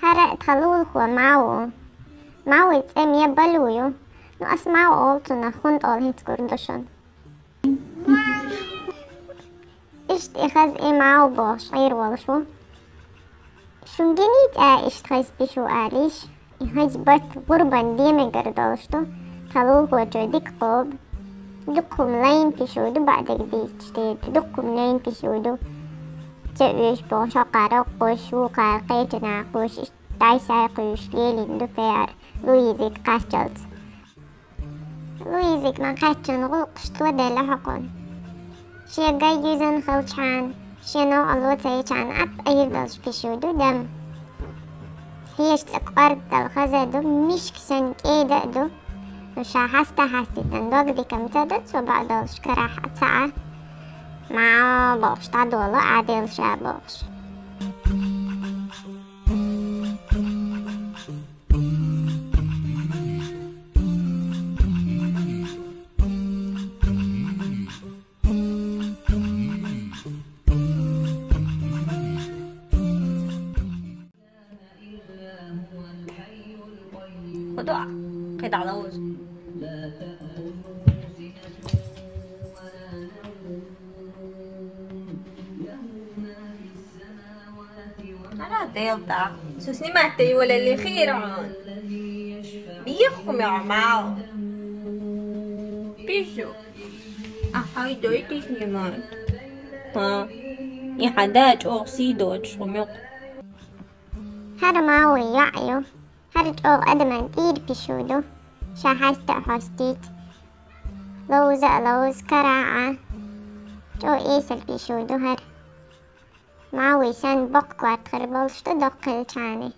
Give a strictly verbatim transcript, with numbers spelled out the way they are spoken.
ХӀара тха лулахо Мау. Мауи цӀе ма балу ю. Ну, ас Мау олу цунах, хӀунда олу хӀинца гур ду шуна. Иштта и хаза, и Мау бохуш Ӏийр волуш ву. Шун гиний цӀа иштта хаза пишу алийша? И хаза бат гӀурбан демигара долуш ду. Тха лулахочо дика кхобу. Дукха хӀума лайна пишу ду, баъдерг дийцича дера, дукха хӀума лайна пишу ду. Ца оьшу бохуш, хӀокхара хӀокхуш, вукхара кхечанхьа хӀокхуш, иштта дӀай-схьай кхуьйсуш лелийна ду пиар Луизига кхаччалц. Луизига ма кхаьччун гӀуллакхаш тоделла хьокхунна. Шен гай юьзна хилчхьана, шен новкъа лоцийчхьана, Ӏад Ӏийр долуш пишу ду дам. Хьеша цӀа кӀорддала хаза ду, мишка санна кӀеда а ду. Ну, ша хьаста хьастийтина дог дикам ца ду, цо баъ долуш карахь а ца Ӏа. Мау бохуш дӀадолу Ӏадил ша бохуш. خدوع. قطع لوز. Ара делта. Со снимать-то его лили хирон. Биху мя мал. Пишу. А хай дойти снимать. Ха. И хьада чӀогӀа сий доцуш хӀума ю. ХӀара Мауи йоӀ ю. ХӀара чӀогӀа адаман тӀера пишу ду. Ша хьаста а хьостийта. Ловза а ловза, кара а Ӏа. ЧӀогӀа эсала пишу ду хӀара. Мауи санна боккха кортахара болуш ду доккхалчхьана.